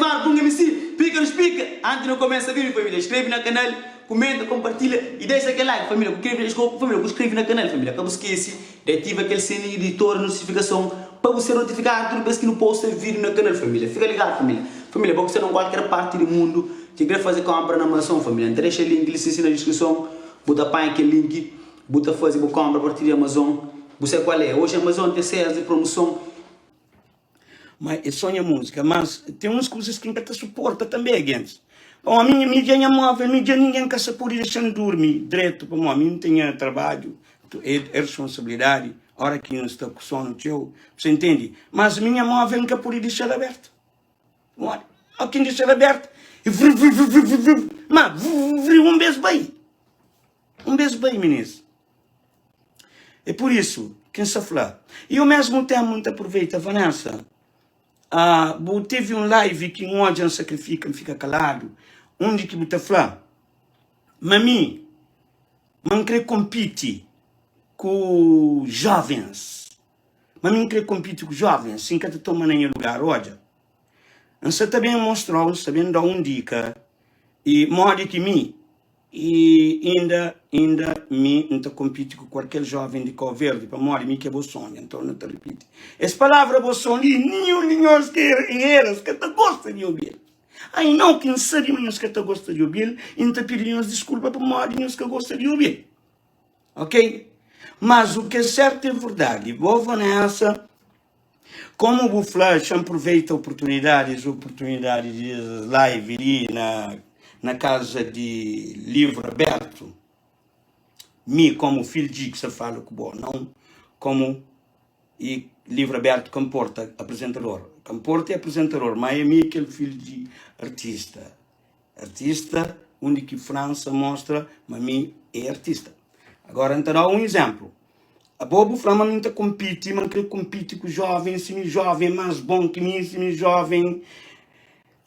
mano Pung MC, pika nos pika! Antes nu kumesa vídeo família, inskreve na kanal, kumenta, kompartilha i dexa kel like família, ku kreve família ku inskreve na kanal família, ka bu skese di ativa kel sininhu di torna notifikason pa bu ser notifikadu tudu bes ki nu posta vídeo na kanal família, fika ligadu família. Família, bo ki sta na kualker parti di mundu ki kre faze konpra na Amazon família, N ta dexa link li sinsin na diskrison, bu ta panha kel link, bu ta faze bu konpra a partir di Amazon, bu sai kual é, oji Amazon ten seias di promuson. Ma é só nha música Mas tem uns kuzas ki N ka ta suporta tanbê Gentis Pamodi mi mi dja nha móvel Mi dja ningen ka sa pode dexa-m durmi dretu Pamodi mi N ten nha trabadju É é responsabilidadi Óra ki N sta ku sonu txeu Bu intende? Mas mi nha móvel N ka pode dexa-l abertu Pamodi Óra ki N dexa-l abertu E vri vri vri vri vri vri Ma vri vri un bês bai Un bês bai minis É pur isu ki N sta fla. I o mesmu ténpu N ta apruveita, Vanessa, ah, bu tevi un live ki N odja N sakrifika, N fika kaladu, undi ki bu ta fla ma mi, ma N kre konpiti ku jovens, ma mi N kre konpiti ku jovens, si N ka ta toma na nha lugar. Odja, N sta ta ben mostra-u, N sta ben da-u un dika i modi ki mi I inda, inda mi N ta konpiti ku kualker jóven di Kau Verdi, pamodi mi ki é bo sonha. Nton, N ta ripiti es palavra bo son li, ninhun di nhos ki é eras ka ta gosta di obi-l. Ai nau, ki N sabe ma nhos ka ta gosta di obi-l, i N ta pidi nhos diskulpa pamodi nhos ka gosta di obi-l. Ok? Mas u ki é sertu é verdadi. Bo, Vanessa. Como bu fla, xa-m pruveita oportunidadi, es oportunidadi di es live li na na kaza di livru abertu. Mi komu fil di ki sta fala ku bo, não komu i livru abertu ka nporta apresentador, ka nporta é apresentador, ma é mi kel fil di artista. Artista undi ki França mostra ma mi é artista. Agora N ta dau un izemplu. Abo bu fla ma mi N ta konpiti, ma N kre konpiti ku joven, si mi joven é más bon ki mi, si mi joven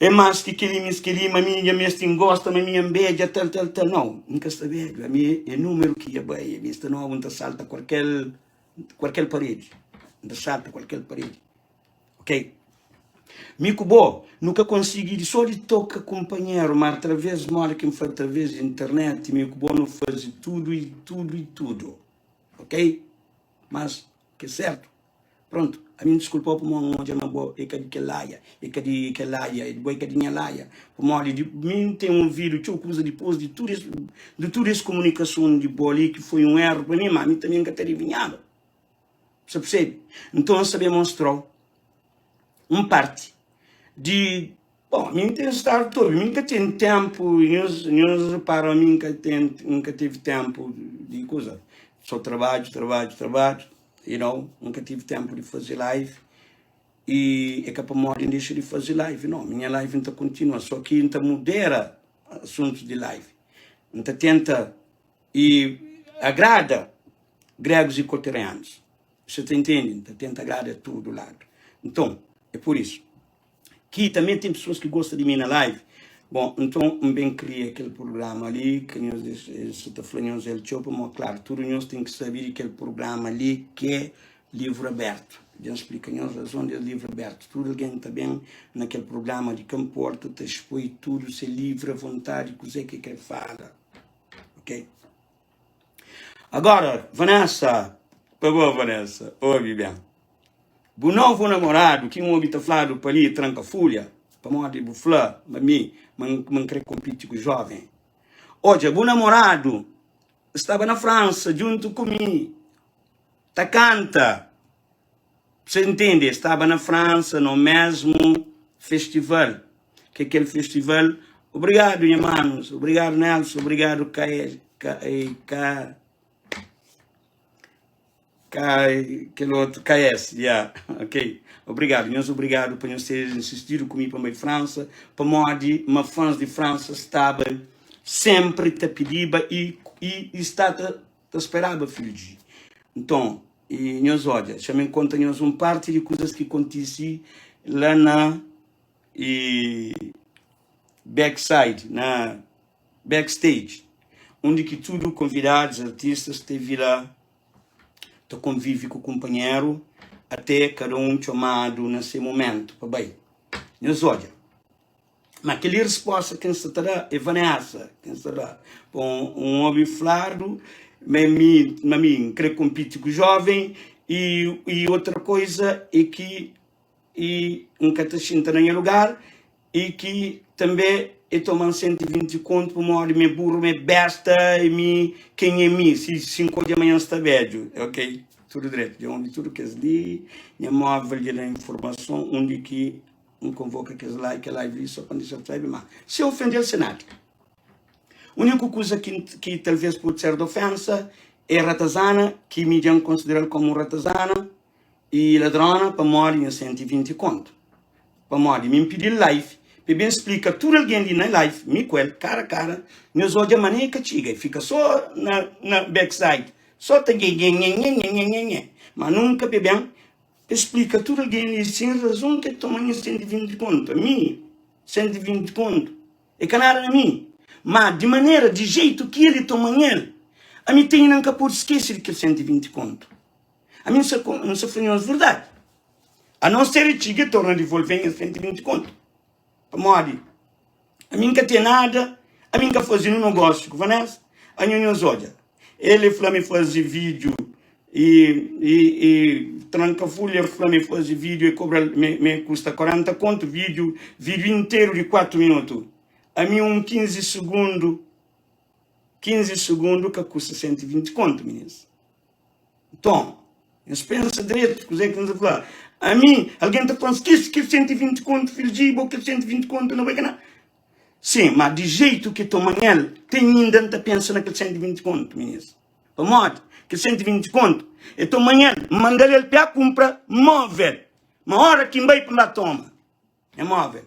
é más ki kel-li, mis kel-li, ma mi dja meste N gosta, ma mi N bedja, tal, tal, tal. Nau, N ka sta bedju, ami é númeru ki dja bai, ami sta nobu, N ta salta kualker, kualker paredi, N ta salta kualker paredi. Ok? Mi ku bo, nu ka konsigi di só di toka kunpanheru, ma através, moda ki N fla, através di internet, mi ku bo nu faze tudu i tudu i tudu. Ok? Mas, ki é sertu. Prontu, ami N diskulpa-u pamodi N odja ma bo é ka di kel laia, é ka di kel laia, bo é ka di nha laia. Pamodi di mi N ten ovidu txeu kuza dipôs di tudu es, di tudu es komunikason di bo li ki foi un eru pa mi, ma mi tanbe N ka ta adivinhaba. Sa persebe? Nton N sa ben mostrau un parti di Bon, mi N ten stadu ta obi, mi N ka ten tenpu, nhos nhos repara ma mi N ka ten N ka tevi tenpu di kuza, so trabadju, trabadju, trabadju, you know, N ka tive tenpu di faze live i é ka pamodi N dexa di faze live, no, mi nha live N ta kontinua, so ki N ta mudera asuntus di live, N ta tenta i agrada gregus i koterianus. Você ta intende? N ta tenta agrada tudu ladu. Nton, é pur isu ki tanbe ten pesoas ki gosta di mi na live. Bon, nton N ben kria kel prugrama li ki nhos sa ta fla nhos el txeu pamodi, klaru, tudu nhos ten ki sabe di kel prugrama li ki é Livru Abertu. Dja N splika nhos razon di es Livru Abertu. Tudu algen ta ben na kel prugrama di ka nporta, ta spoi tudu se livri avontadi kuzê ki el kre fala. Ok? Agora, Vanessa, pa bo Vanessa, obi ben. Bu novu namoradu ki N obi ta fladu pa li tranka fulha, pamodi bu fla ma mi ma N kre konpiti ku joven. Odja, bu namoradu staba na Fransa djuntu ku mi ta kanta. Você entende? Staba na França no mesmo festival, que aquele festival. Obrigado, nha manos. Obrigado, Nelson. Obrigado, K, K, K, K, aquele outro, KS, yeah, ok. Obrigado, nhos obrigado pa nhos ter insistido comigo pa bai França, pamodi ma fãs de França staba sempre ta pediba e, e, e está ta, ta speraba filho de. Então, I nhos odja, xa-m N konta nhos un párti di kuzas ki kontise la na i backside, na backstage, undi ki tudu konvidadus, artistas tevi la ta konvive ku kunpanheru ate kada un txomadu na se momentu pa bai. Nhos odja. Ma kel-li respósta ki N sta ta da é Vanessa ki N sta da pa un omi fladu ma mi ma mi N kre konpiti ku jóven i i otra koza é ki i N ka ta xinta na nha lugar i ki tanbe e toma-m 120 kontu pamodi mi é burru mi é besta i mi ken é mi si si N ka odja manhan N sta bedju ok tudu dretu dja obi tudu kes li nha móvel dja da informason undi ki N konvoka kes live, kel live li so pa N dexa-l sabe ma si ofende-l se nada. Uniku kuza ki, ki talvez pode ser di ofensa é ratazana, ki mi dja N konsidera-l komu un ratazana i ladrona pamodi nha 120 kontu. Pamodi mi N pidi-l live pa e ben splika tudu algen li na live, mi ku el, kara kara, nhos odja ma nen e ka txiga, e fika so na, na backside, so ta nhenhenhenhenhenhenhenhe, ma nunka pa e ben E splika tudu algen li sen razon ki e toma nha 120 kontu. Ami, 120 kontu e ka nada na mi. Ma di manera, di jeitu ki el e toma-m el, ami te inda N ka pode skese di kel 120 kontu. Ami N sa N sa fla nhos verdadi. A non ser e txiga e torna divolve-m nha 120 kontu. Pamodi ami N ka ten nada, ami N ka faze nun nogósiu ku Vanessa. Anho nhos odja, el e fla-m e faze vídiu i i i tranka fulha fla-m e faze vídiu e kobra-l me me kusta 40 kontu vídiu vídiu interu di 4 minutu. Ami un 15 sugundu 15 sugundu ka kusta 120 kontu, minis. Nton, nhos pensa dretu kuzê ki N ta fla. Ami, algen ta fla-m, skese kel 120 kontu, fidju, bo kel 120 kontu na bai ka na. Sin, ma di jeitu ki toma-m el, te inda N ta pensa na kel 120 kontu, minis. Pamodi kel 120 kontu, e toma-m el, N manda-l el pa kunpra móvel. Ma óra ki N bai pa N ba toma nha móvel,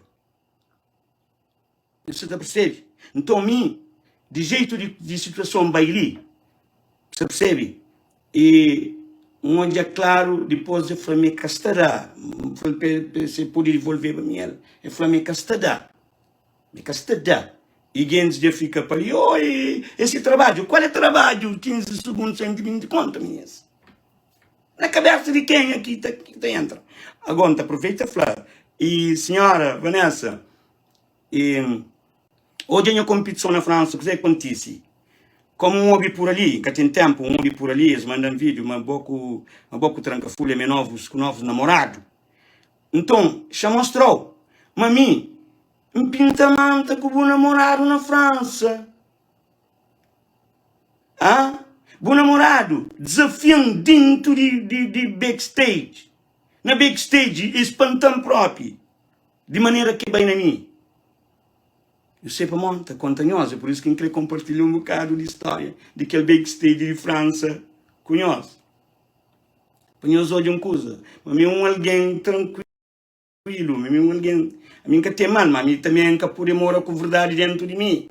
Nhos sa ta persebe? Nton mi, di jeitu di, di situason bai li, sa persebe? E N odja klaru, dipôs e fla mi ka sta da. N fla-l pa pa se pode divolveba mi el. E fla mi ka sta da. Mi ka sta da. E gentis dja fika pa li, oi, esse trabadju, kual é trabadju? 15 sugundu, 120 konta, minhas. Na kabesa di kenha ki ta, ki ta entra? Agora N ta aproveita fla, e senhora Vanessa, E odja nha konpitison na Fransa, kuzê ki kontise? Komu N obi pur ali, N ka ten tenpu, N obi pur ali, es manda-m vídiu ma bo ku ma bo ku Tranka Fulha mi é novus ku novus namoradu. Nton, xa mostra-u ma mi N pinta manta ku bu namoradu na Fransa. Ah, bu namoradu dizafia-m dentu di di di backstage. Na backstage, e spanta-m propi. Di manera ki bai na mi. N sai pamodi N ta konta nhos, é pur isu ki N krê konpartilha un bokadu di stória di kel backstage di Fransa ku nhos. Pa nhos odja un kuza, ma mi é un algen trankuilu, mi é un algen, ami N ka ten mal, ma ami tanbê N ka pode mora ku verdadi déntu di mi.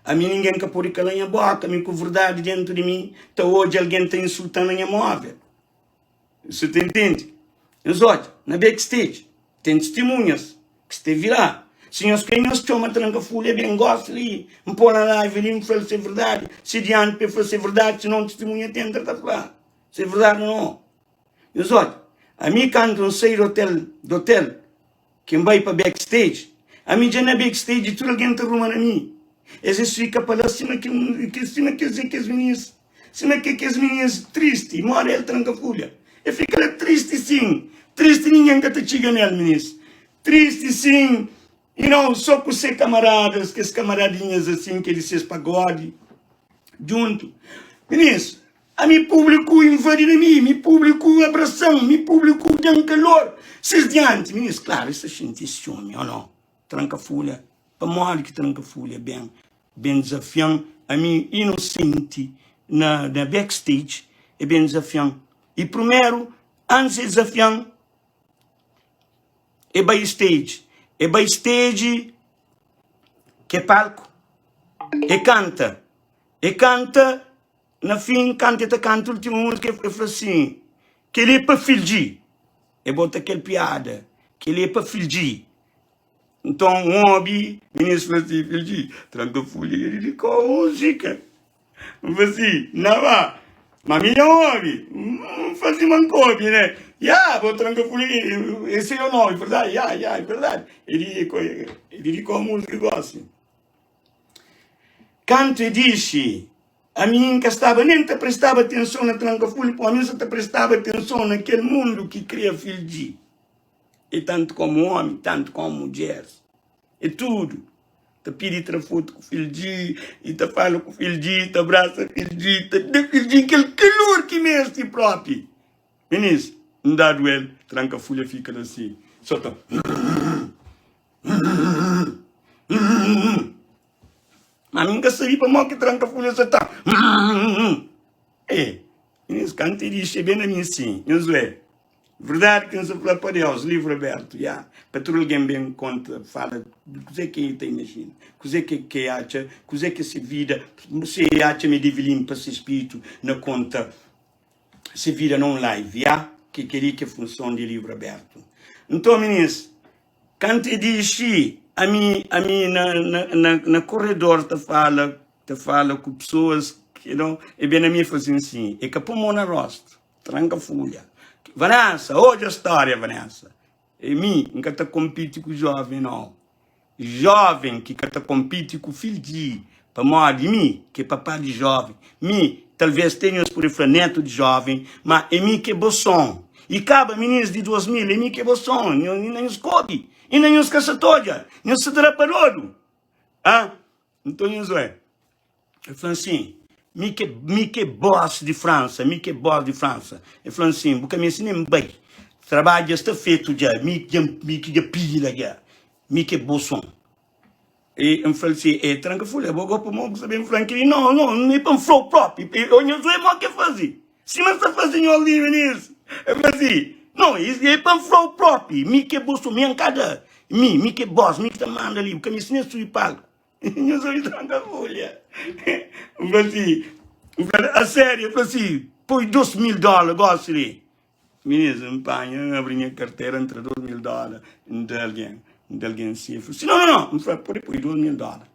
Ami ningen ka pode kala nha bóka, mi ku verdadi déntu di mi ta odja algen ta insulta-m na nha móvel. Você ta intende? Nhos odja, na backstage, ten tistimunhas ki stevi la. Si nhos kre, nhos txoma Tranka Fulha ben gosi li, N pô na live li, N fla-l se verdadi. Si dianti pa el fla se verdadi, si non tistimunha ta entra ta fla se verdadi o no. Nhos odja, ami kantu N sai di hotel, di hotel, Ki N bai pa backstage, ami dja na backstage tudu algen ta ruma na mi. Es es fika pa la sima ki un, sima kes é kes minis, sima ki kes minis tristi, moda el tranka fulha. E fika la tristi sin, tristi ningen ka ta txiga nel minis. Tristi sin, you know, so ku se kamaradas, kes kamaradinhas asin ki é di ses pagodi djuntu. Minis, Ami públiku invadi na mi, mi públiku abrasa-m, mi públiku da-m kalor. Ses dianti, minis, klaru, es ta xinti siumi, ô no? Tranka fulha, pamodi ki tranka fulha ben, ben dizafia-m? Ami inosenti na, na backstage, e ben dizafia-m. I primeru, antis e dizafia-m, e bai stage. E bai stage, ki é palku, e kanta, e kanta. Na fin, kantu el ta kanta últimu múzika, el fla sin, Kel-li é pa Fildji. El bota kel piada, Kel-li é pa Fildji. Nton, un obi, mininu fla si, Fildji, tranka fulha i dedika-u múzika. N fla si, Na ba. Ma mi dja obi. N fla si ma N ka obi, ne? Ya, bo tranka fulha ese é o nomi, verdadi? Ya, ya, é verdadi. E dedikau múzika gosi. Kantu e dixi, ami N ka staba nen ta prestaba atenson na tranka fulha, pamodi ami N sa ta prestaba atenson na kel mundu ki kria fidji. E tantu komu omi, tantu komu mudjeris. E tudu. Ta pidi tra fotu ku fidji, e ta fala ku fidji, ta brasa fidji, ta da fidji kel kalor ki mesti propi. Minis, N dadu el, tranka fulha fika la si, so ta. Ma mi N ka sabi pamodi ki tranka fulha so ta. E, minis, kantu e dixi e ben na mi si, nhos wê. Verdadi ki N sa fla pa Deus, livru abertu, ya, pa tudu algen ben konta, fala di kuzê ki el ta imajina, kuzê ki ke atxa, kuzê ki se vida, si e atxa ma e debe linpa se spritu na konta se vida na un live, ya, ki kel-li ki é funson di livru abertu. Nton, minis, kantu e dixi, ami, ami na, na, na, na koredor ta fala, ta fala ku pesoas, you know, e ben na mi e fla-sin sin, e ka pô mon na rostu. Tranka fulha. Vanessa, odja storia Vanessa. E mi N ka ta konpiti ku joven no. Joven ki ka ta konpiti ku fildji. Pamodi mi ki é papá di joven. Mi, talvez te nhos pode fla netu di joven, ma e mi ki é bo son. I kaba minis di 2000, e mi ki é bo son. Nhos inda nhos kobi, inda nhos ka sa ta odja, nhos sa ta da pa dodu. Ah, nton nhos oe. El fla-m sin, Mi ki mi ki é boss di Fransa, mi ki é boss di Fransa. El fla-m sin, Bu ka meste nen bai, trabadju dja sta fetu dja, mi dja mi ki dja pila dja, mi ki é bo son. E N fla-l si, E tranka fulha, bo go pamodi bu sta ben fla-m kel-li? No, no, mi pa N fla-u propi, o nhos oe mo ki el faze, sima N sta faze nhos li, minis. El fla si, No, é pa N fla-u propi, mi ki é bo son, mi N ka da, mi, mi ki é boss, mi ki ta manda li, bu ka meste nen subi palku. Nhos obi tranka fulha. N fla si, N fla, a sério, el fla si, poi 2000 dólar gosi li. Minis, N panha, N abri nha kartera, N tra 2000 dólar, N da algen, N da algen si. El fla si, no, no, no, N fla, pode poi 2000 dólar.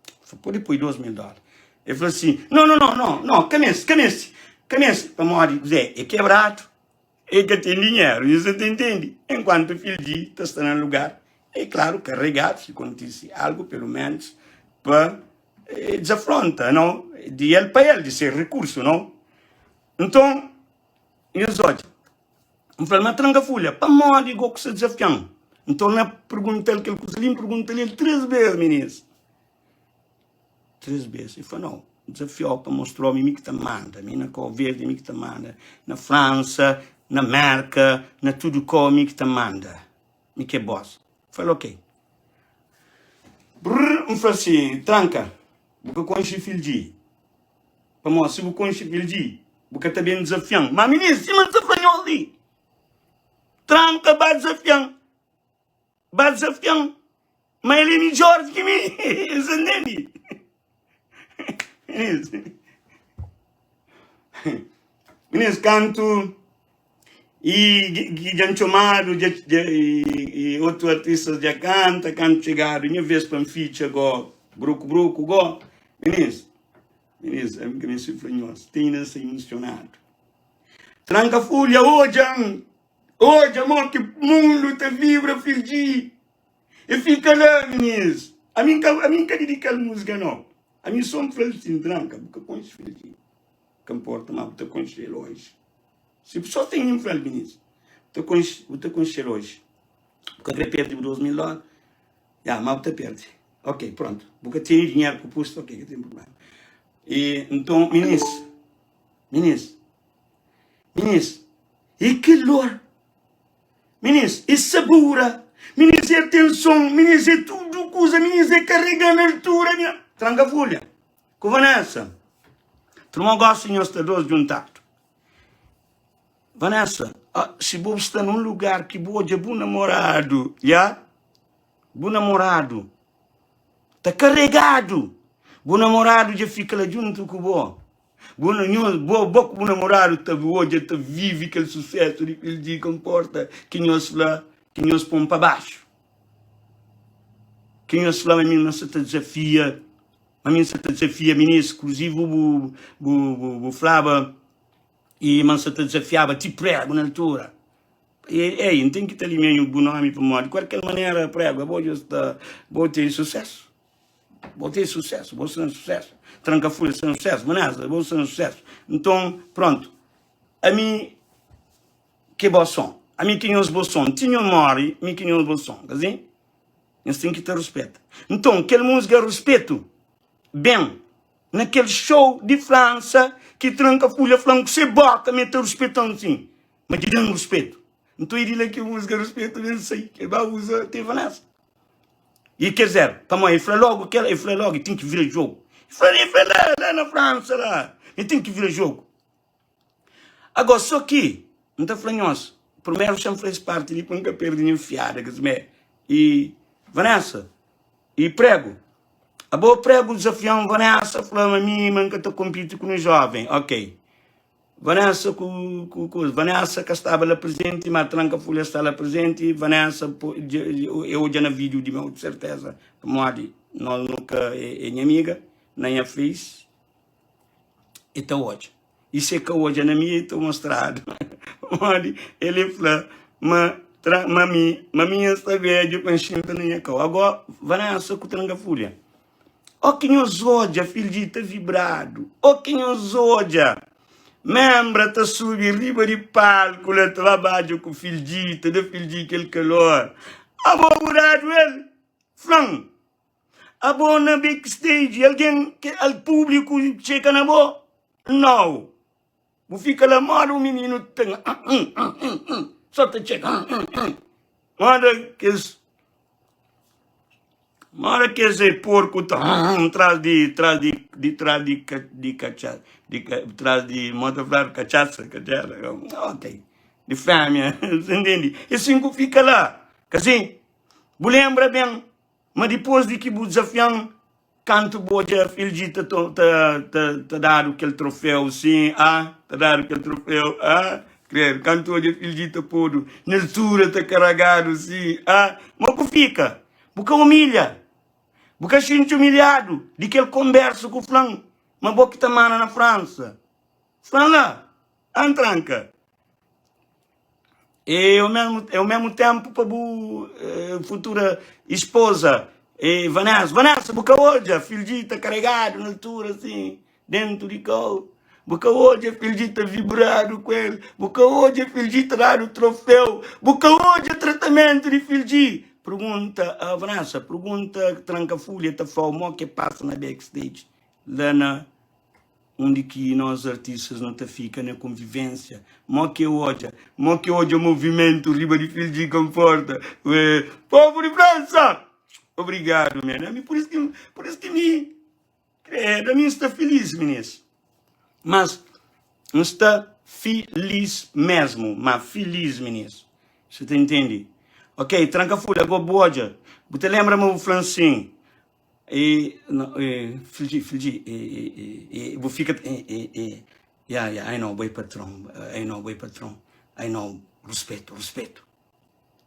N fla, pode poi 2000 dólar. El fla si, no, no, no, no, no, ka meste, ka meste, ka meste, pamodi, kuzê, é kebradu. E ka ten dinheru, nhos sa ta intende? Enkuantu Fildji ta sta na lugar, e klaru, karegadu, si kontise algu, pelu menus pa e dizafronta, no? Di el pa el, di se rikursu, no? Nton, nhos odja, N fla-l, ma tranka fulha, pamodi go ku sa dizafia-m? N torna pergunta-l kel kuza li, N pergunta-l el tres bes, minis. 3 bes. E fla, Nau, N dezafiau pa mostrau mi mi ki ta manda, mi na Kau Verdi mi ki ta manda, na Fransa, na Merka, na tudu kau mi ki ta manda, mi ki é bos. N fla-l, ok. Brrr, N fla si, Tranka, bu ka konxe Fildji, pamodi si bu konxe Fildji, bu ka ta ben dizafia-m. Ma minis, sima N ta fla nhos li, Tranka ba dizafia-m. Ba dizafia-m ma el é midjór di ki mi. Nhos ntende? Minis, kantu i ki dja N txomadu, dja i otu artistas dja kanta, kantu txegadu nha vês pa N fitxa go, bruku bruku go, minis, minis, ami ka meste fla nhos, ti inda N sta imusionadu. Tranka fulha, odja-m! Odja mo ki mundu ta vibra fildji E fika la minis Ami nka ami nka didikal musika no Ami so nflal sin tranka bu ka konxe fildji Ka nporta ma bu ta konxel oji Si bu so ten nflal minis Bu ta konxe bu ta konxel oji Bu ka kre perde bu 2000 dola Ya ma bu ta perde Ok pronto bu ka tene dinheru ku pusta ok ka ten problema E nton minis minis Minis, e kalor. Minis, e sabura. Minis, e atenson. Minis, e tudu kuza. Minis, e karega na altura. Minha... Tranka fulha. Ku Vanessa. Turma gosta nhos sta dos djuntadu. Vanessa, ah, si bu sta num lugar ki bu odja bu namoradu, ya? Bu namoradu ta karegadu. Bu namoradu dja fika la djuntu ku bo. Bu na nhos, bo, bo ku bu namoradu ta odja, ta vive kel susésu di kel dia, ka nporta ki nhos fla, ki nhos pô-m pa baxu, ki nhos fla ma mi N sa ta dizafia. Ma mi N sa ta dizafia minis, skluzivu bu bu bu bu flaba i ma N sa ta dizafiaba ti pregu na altura. E, ei, N ten ki ta limia nhu bu nomi pamodi di kualker manera pregu abo dja sta, bo ten susesu. Bo ten susesu, bo sta na susesu. Tranka fulha sta na susesu, Vanessa, bo sta na susesu. Nton, prontu. Ami ki bo son, ami ki nhos bo son. Ti nho mori, mi ki nhos bo son. Ka si? Nhos ten ki ta ruspeta. Nton, kel múzika Ruspetu ben na kel show di Fransa ki Tranka Fulha fla-m ku se bóka ma el ta ruspeta-m sin, ma dja da-m ruspetu. Nton, é di la ki múzika Ruspetu ben sai, el ba uza te Vanessa. I ker dizer, pamodi el fla lógu kel, el fla lógu, el ten ki vira jogu. El fla, el fla la, la na Fransa la, el ten ki vira jogu. Agora, só ki, N ta fla nhos, primeru xa N fla es parti li pa N ka perde nha fiada, kes mé. I Vanessa, i pregu, abo pregu dizafia-m, Vanessa fla ma mi ma N ka ta konpiti ku un joven, ok. Vanessa ku ku ku Vanessa ka staba la prezenti, ma Tranka Fulha sta la prezenti, Vanessa e odja na vídeo di meu, di serteza, pamodi nos nu ka é, é nha amiga, na nha face, e ta odja. I se ka odja na mi, e ta mostradu. Pamodi el e fla ma tra ma mi ma mi nha sta bedju pa N xinta na nha kau. Agó, Vanessa ku Tranka Fulha, ó ki nhos odja fidji ta vibradu, ó ki nhos odja membra ta subi riba di palku la ta ba badja ku fidji, ta da fidji kel kalor. Abo bu dadu el? Fla-m. Abo na backstage algen al público txeka na bo? Nau. Bu fika la moda un mininu ta só ta txeka. Moda kes moda kes porku ta tras di tras di di tras di di katxa di tras di moda ta fladu katxasa katxasa ok di femia sa ntende e sin ku fika la ka sin bu lembra ben Ma dipôs di ki bu dizafia-m, kantu bu odja Fildji ta ta ta dadu kel troféu, sin, ah, ta dadu kel troféu, ah, kredu, kantu odja Fildji ta podu na altura, ta karagadu, sin, ah, ma bu fika, bu ka umilha, bu ka xinti umilhadu di kel konbersu ku fla-m ma bo ki ta manda na Fransa. Fla-m la, ah, Tranka. E ao mesmo, ao mesmo tempo pa bu eh, futura esposa, eh, Vanessa. Vanessa, bu ka odja Fildji ta karegadu na altura assim, dentro di kau. Bu ka odja Fildji ta vibradu ku el. Bu ka odja Fildji ta dadu troféu. Bu ka odja tratamento di Fildji. Pergunta a Vanessa, pergunta Tranka Fulha ta flau mo ke passa na backstage la na Undi ki nos artistas no ta fika na konvivensia mo ke odja mo ke odja movimentu riba di fildji konporta ué povu di Fransa obrigadu man ami por is ki por is ki mi kredu ami nsta filis minis mas nsta filis mesmu ma filis minis sa ta intendi ok tranka fulha go bu odja bu ta lembra ma bu flan sin E, no, e, Fiji, Fiji, e, e, e, e, bu fika, e, e, e, yeah, yeah, I know, boi patron, I know, boi patron, I know, ruspetu, ruspetu.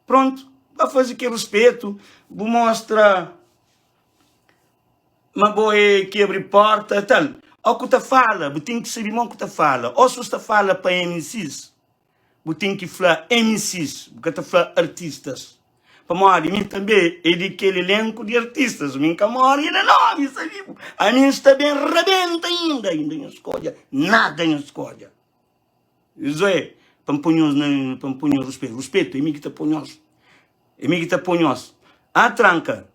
Pronto, ba faze ke ruspetu, bu mostra ma bo é ki abri porta, tal. Ó ku ta fala, bu ten ki sabe mo ku ta fala. Ó su sta fala pa MCs, Bu ten ki fla MCs, bu ka ta fla artistas. Pamodi mi tanbe é di kel elenku di artistas. Mi N ka móre inda no, mi sta vivu. Ami N sta ben rabenta inda. Inda nhos skodja, nada nhos skodja. Zoé, pa N poi nhos na, pa N poi nhos ruspetu. Ruspetu é mi ki ta poi nhos. É mi ki ta poi nhos. Ah, tranka.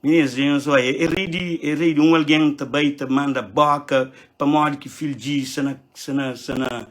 Minis, dja nhos oia, é rei di, é rei di un algen ta bai ta manda boka pamodi ki fildji sta na, sta na, sta na.